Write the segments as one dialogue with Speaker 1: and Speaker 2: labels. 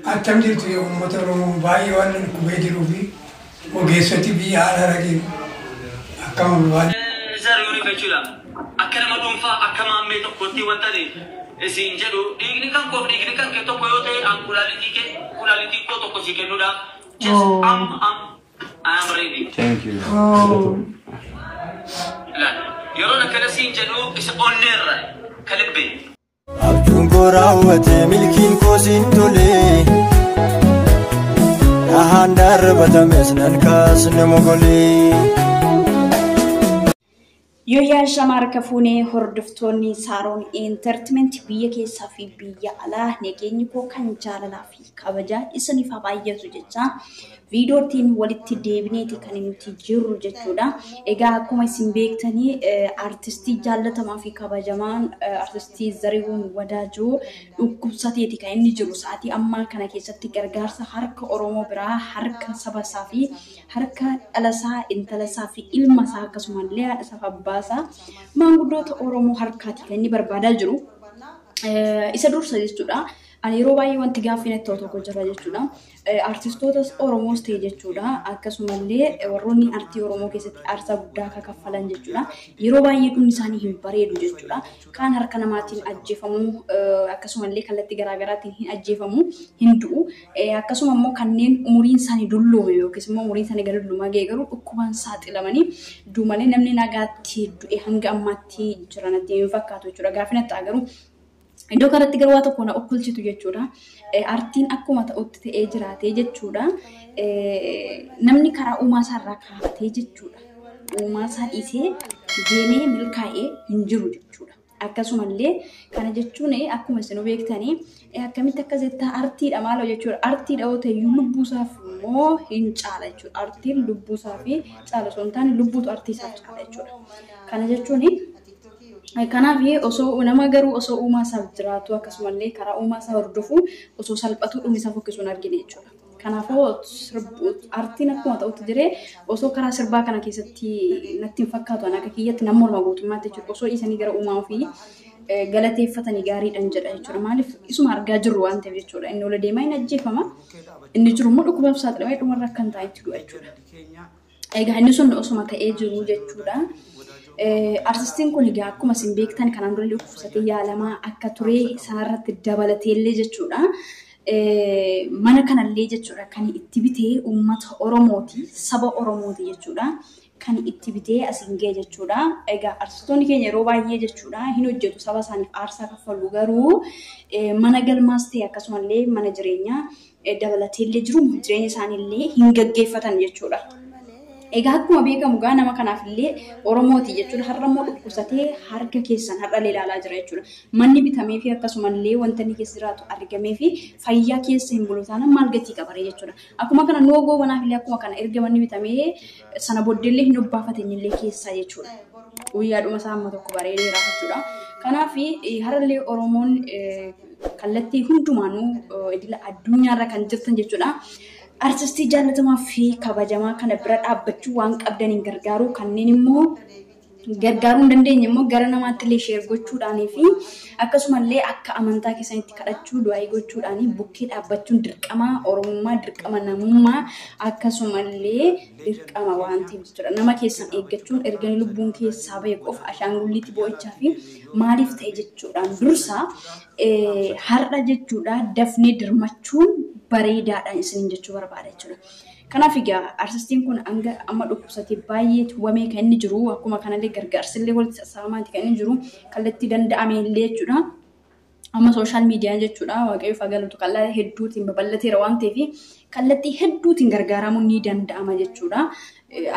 Speaker 1: Attam jirtu uummata Oromoo baay'ee waan dhukkubee jiruu fi ogeessoti biyya haala ragiin akkama waan.
Speaker 2: Zarihuun jechuudha. Akka nama dhuunfaa akka maammee tokkotti wanta isin jedhu dhiigni kan koof dhiigni kan kee tokko yoo ta'e an kulaalitii kee kulaalitii koo tokko si kennuudhaaf just I am ready.
Speaker 3: Thank you.
Speaker 4: Oh.
Speaker 2: Laal yeroon akkana siin jedhu isa onneerra kalibbe.
Speaker 5: Abjuun koo raawwate milkiin koo siin tole. Dhahaan darbatames nan kaasne mogolee.
Speaker 6: Yooyyaa shamarra fuunee hordoftoonni Saaroon Entertainment biyya keessaa fi biyya alaa nageenyi koo kan jaalalaa fi kabajaa isiniif haa baay'atu jecha viidiyootiin walitti deebineeti kan nuti jirru jechuudha. Egaa akkuma isin beektanii artistii jaallatamaa fi kabajamaan artistii Zarihuun Wadaajoo dhukkubsateeti kan inni jiru. Sa'aatii ammaa kana keessatti gargaarsa harka Oromoo biraa harka saba isaa fi harka dhalasaa, intalasaa fi ilma isaa akkasumallee haadha isaa fi abbaa isaa maanguddoota Oromoo harkaati kan inni barbaadaa jiru. Isa dursa jechuudha. Ani yeroo baay'ee wanti gaaffii natti ta'u tokko jira jechuudha. Artistoota Oromoos ta'e jechuudha. Akkasumallee warroonni artii Oromoo keessatti aarsaa guddaa akka kaffalan jechuudha. Yeroo baay'ee dhumni isaanii hin bareedu jechuudha. Kaan harka namaatiin ajjeefamu akkasumallee kallattii garaagaraatiin hin ajjeefamu hin du'u. Akkasuma immoo kanneen umuriin isaanii dulloome yookiis immoo umuriin isaanii gara dullumaa ga'e garuu dhukkubaan saaxilamanii du'u malee namni nagaatti du'e hanga ammaatti jiranatti hin fakkaatu jechuudha. Gaaffii natti ta'a garuu iddoo kanatti garuu waa tokko na okkolchitu jechuudha. Artiin akkuma ta'utti ta'ee jiraatee jechuudha. Namni karaa uumaa isaarraa kaa'atee jechuudha. Uumaa isaa dhiisee deemee milkaa'ee hin jiru jechuudha. Akkasumallee kana jechuun akkuma isin beektanii akkamitti akka jettaa artiidha maaloo jechuudha. Artiidha yoo ta'e lubbuu isaaf immoo hin caala jechuudha. Artiin lubbuu isaaf caala osoo hin taane lubbuutu artii isaaf caala jechuudha. Kana jechuun kanaaf osoo nama garuu osoo uumaa isaaf jiraatu akkasumallee karaa uumaa isaa hordofu osoo salphatu dhumni isaa fokkisuun argine jechuudha. Kanaafuu artiin akkuma ta'utti jiree osoo karaa sirbaa kana keessatti natti hin fakkaatu an akka kiyyatti nama morma guutummaatti jechuudha. Osoo dhiisanii gara uumaa ofii galateeffatanii gaariidhaan jedha jechuudha. Maaliif isuma argaa jirru waan ta'eef jechuudha. Inni ola deemaa hin ajjeefama. Inni jiru immoo dhukkubaaf saaxilamee dhumarra akka hin taanetti du'a jechuudha. Egaa inni sun osuma ta'ee jiru jechuudha. Artistiin kun egaa akkuma isin beektan kanaan dura dhukkubsatee yaalamaa akka ture sanarratti dabalateellee jechuudha. Mana kanallee jechuudha kan itti bitee uummata Oromooti, saba Oromooti jechuudha. Kan itti bitee asiin ga'e jechuudha. Egaa artistoonni keenya yeroo baay'ee jechuudha hin hojjetu saba isaaniif aarsaa kaffalu garuu mana galmaas ta'e akkasumallee mana jireenyaa dabalateellee jiru jireenya isaaniillee hin gaggeeffatan jechuudha. Egaa akkuma beekamu gaa nama kanaaf illee Oromooti jechuudha. Har'a immoo dhukkubsatee harka keessan har'a ilaalaa jira jechuudha. Manni bitamee fi akkasumallee wanta inni keessa jiraatu argamee fi fayyaa keessa hin bulu taanaan maal gatii qabare jechuudha. Akkuma kana noo goobanaaf illee akkuma kana erga manni bitamee sana booddeellee hin obbaafate illee keessaa jechuudha. Guyyaadhuma isaa amma tokko bareedeera jechuudha. Kanaaf har'allee Oromoon kallattii hundumaanuu idila addunyaarra kan jirtan jechuudha. Artistii jaallatamaa fi kabajamaa kana bira dhaabbachuu waan qabdaniin gargaaru kanneen immoo gargaaruu hin dandeenye immoo gara namaatti illee sheer gochuudhaanii fi akkasumallee akka amantaa keessanitti kadhachuu du'aa gochuudhaanii bukkee dhaabbachuun dirqama Oromummaa, dirqama namummaa akkasumallee dirqama waan ta'eef jechuudha. Nama keessan eeggachuun erga lubbuun keessaa bahe qofa ashaangulliitti boo'ichaa fi maaliif ta'e jechuudhaan dursa har'a jechuudha dafnee dirmachuun bareedaadhaan isiniin jechuu barbaada jechuudha. Kanaaf egaa artistiin kun hanga amma dhukkubsatee baay'ee tuwwamee kan inni jiru akkuma kanallee gargaarsillee walitti sassaabamaati kan inni jiru kallattii danda'ame illee jechuudha. Amma sooshaal miidiyaan jechuudha waaqayyoof haa galatu kallattii hedduutiin babal'ateera waan ta'eef kallattii hedduutiin gargaaramuun ni danda'ama jechuudha.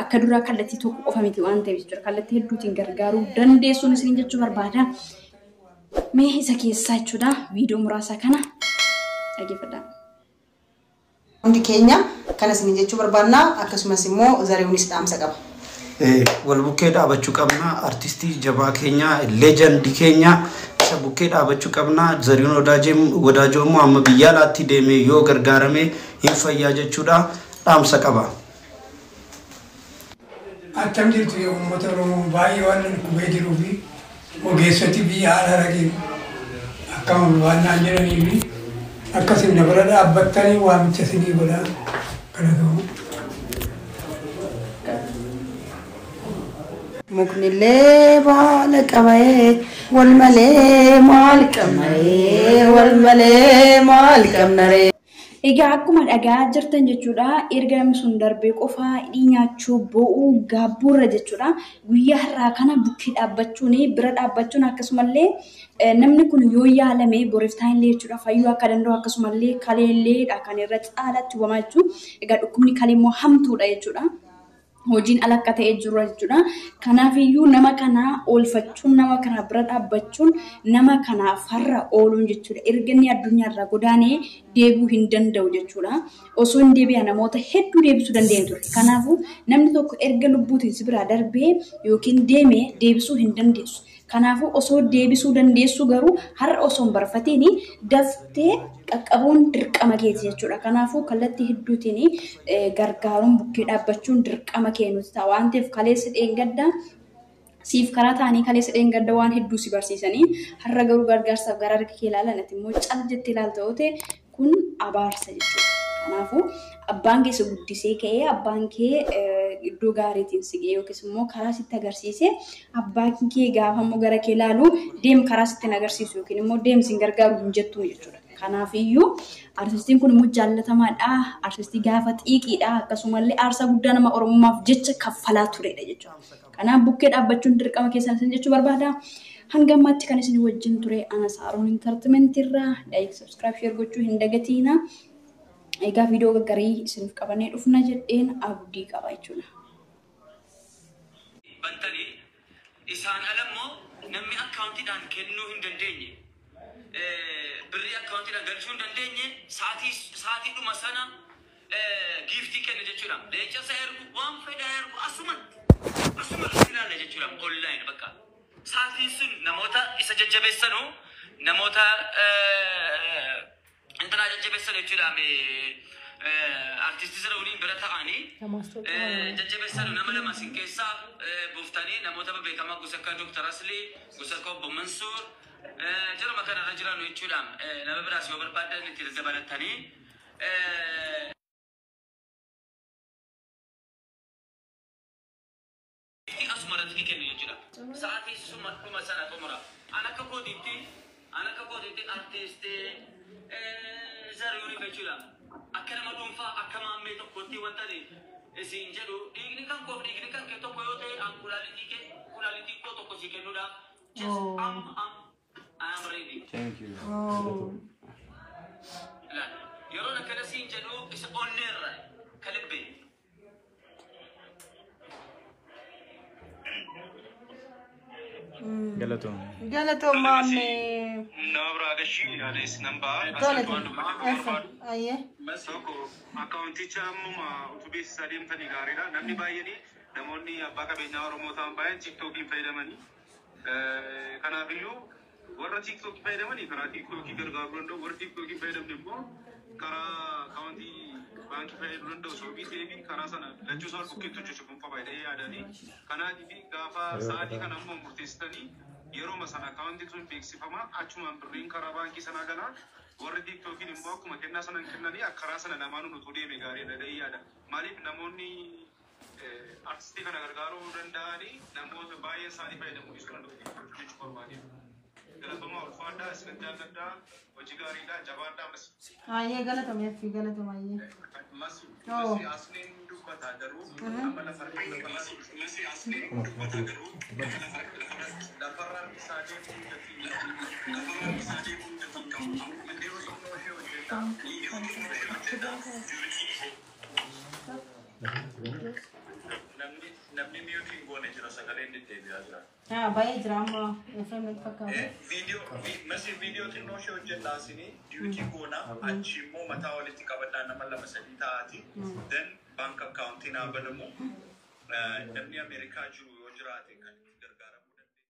Speaker 6: Akka duraa kallattii tokko qofa miti waan ta'eef jechuudha. Kallattii hedduutiin gargaaruu dandeessuun isiniin jechuu barbaada. Mee isa keessaa jechuudha viidiyoo muraasa kana dhaggeeffadhaa.
Speaker 7: Hundi keenya kana isin jechuu barbaanna akkasumas immoo Zarihuunis dhaamsa qaba.
Speaker 3: Wal bukkee dhaabachuu qabna. Artistii jabaa keenya, leejandii keenya isa bukkee dhaabachuu qabna. Zarihuun Wadaajoo immoo amma biyya alaatti deemee yoo gargaarame hin fayyaa jechuudha. Dhaamsa qaba.
Speaker 1: Attam jirtu uummata Oromoo baay'ee waan dhukkubee jiruu fi ogeessoti biyya haala ragiin akkama waan naan jedhanii fi Akkasin na bira dhaabbattanii waamicha isinii godhaa galatooma.
Speaker 7: Muknillee baala qabee wal malee maal qabnaree wal malee maal qabnaree.
Speaker 6: Egaa akkuma dhagaa jirtan jechuudha. Erga namni sun darbee qofaa hidhii nyaachuu bo'uu gaabbuurra jechuudha. Guyyaa har'aa kana bukkee dhaabbachuun bira dhaabbachuun akkasumallee namni kun yoo yaalame boriftaan illee jechuudha fayyuu akka danda'u akkasumallee kaleelleedha kan irra caalaatti hubamaa jechuudha. Egaa dhukkubni kalee immoo hamtuudha jechuudha. Hojiin ala akka ta'e jiru jechuudha. Kanaafiyyuu nama kana oolfachuun, nama kana bira dhaabbachuun, nama kanaaf har'a ooluun jechuudha. Erga inni addunyaarraa godaanee deebi'uu hin danda'u jechuudha. Osoo hin deebi'a namoota hedduu deebisuu dandeenye ture. Kanaafuu namni tokko erga lubbuutiin si biraa darbee yookiin deemee deebisuu hin dandeessu. Kanaafuu osoo deebisuu dandeessu garuu har'a osoo hin barfatiin daftee qaqqabuun dirqama keeti jechuudha. Kanaafuu kallattii hedduutiin gargaaruun bukkee dhaabbachuun dirqama kee nuti ta'a waan ta'eef kaleessa dheengaddaa siif karaa ta'anii kaleessa dheengaddaa waan hedduu si barsiisanii har'a garuu gargaarsaaf gara harka kee ilaalan ati immoo cal jettee ilaalta yoo ta'e kun abaarsa jechuudha. Kanaafuu abbaan kee si guddisee ka'ee abbaan kee iddoo gaariitiin si ga'e yookiis immoo karaa sitti agarsiise abbaan kee gaafa immoo gara kee ilaalu deem karaa sitti hin agarsiisu yookiin immoo deem si hin gargaaru hin jettuun jechuudha. Kanaafiyyuu artistiin kun immoo jaallatamaadha. Artistii gaafa xiiqiidha. Akkasumallee aarsaa guddaa nama Oromummaaf jecha kaffalaa turedha jechuudha. Kanaaf bukkee dhaabbachuun dirqama keessan isin jechuu barbaada. Hanga ammaatti kan isin wajjin ture ana Saaroon Entertainment irraa like, subscribe, share gochuu hin dagatiina. Egaa viidiyoo gaggarii isiniif qabannee dhufna jedheen abdii qaba jechuudha.
Speaker 2: Bantanii isaan ala immoo namni akkaawuntiidhaan kennuu hin dandeenye birrii akkaawuntiidhaan galchuu hin dandeenye sa'aatii dhuma sana giiftii kenna jechuudha. Leenca isa ergu waan fedha ergu asumatti asuma irratti ilaalla jechuudha online bakka. Sa'aatiin sun namoota isa jajjabeessanuu namoota intanaa jajjabeessan jechuudha. Artistii sana waliin bira ta'anii jajjabeessan nama lama sin keessaa buuftanii namoota beekamaa gosa akka Dr. Aslii, gosa akka Obbo Mansuur jaruma kanarra jiran jechuudha. Nama biraas yoo barbaadan itti dabalatanii asuma irratti kennu jechuudha. Sa'aatii suma dhuma sana xumura. An akka kootiitti artistii Zarihuun jechuudha. Akka nama dhuunfaa akka maammee tokkotti wanta isin jedhu dhiigni kan koof dhiigni kan kee tokko yoo ta'e an kulaalitii koo tokko si kennuudhaaf just I am ready.
Speaker 5: Thank you.
Speaker 2: Yeroon akkana siin jedhu isa onneerra kalibbee.
Speaker 5: Galatoom.
Speaker 7: Galatoom maammee.
Speaker 4: Nama biraa gashii anis nan ba'a.
Speaker 7: Tole.
Speaker 4: Asirratti waan dubbachuu barbaadu.
Speaker 7: Ayyee.
Speaker 4: Tokko akkaawunticha ammuma utuu beeksisaa deemtanii gaariidha. Namni baay'een namoonni abbaa qabeenyaa Oromoo ta'an baay'een tiiktookiin fayyadamanii. Kanaafiyyuu warra tiiktookii fayyadamanii karaa tiiktookii gargaaruu danda'u. Warra tiiktookii fayyadamne immoo karaa akkaawuntii baankii fayyadamuu danda'u. Sababii ta'eef karaa sana lachuu isaa bukkeetti hojjechuuf hin qaba jedhee yaadanii. Kanaatiif gaafa sa'aatii kana ammoo murteessitanii yeroo sana akkaawuntiin sun beeksifama achumaan birriin karaa baankii sanaa galaa. Warri tiiktookiin immoo akkuma kennaa sana kennanii karaa sana lamaanuu utuu deeme gaariidha jedhee yaada. Maaliif namoonni artistii kana gargaaruu danda'anii namoota baay'ee isaanii fayyadamuu dhiisuu danda'u jechuu barbaadeen. Galatoomaa ulfaadhaa isin jaalladhaa hojii gaariidhaa jabaadhaa ammas.
Speaker 7: Ayyee galatoom eeffi galatoom ayyee.
Speaker 4: Masi asliin dubbataa garuu amma masi asliin dubbataa garuu lafarra harkisaa deemuu gatii lafarra harkisaa deemuu gatii qabu. Yeroo xinnoo ishee hojjetaa yeroo xinnoo ishee hojjetaa. Namni miyuutiin goone jira sagaleen deddeebi'aa jira.
Speaker 7: Baay'ee jira amma FM natti fakkaata.
Speaker 4: Masi viidiyoo xinnoo ishee hojjennaa isinii diyuutii goona achi immoo mataa walitti qabannaa nama lama sadii ta'aati. Then bank akkaawuntiin haa banamu. Namni Ameerikaa jiru yoo jiraate kan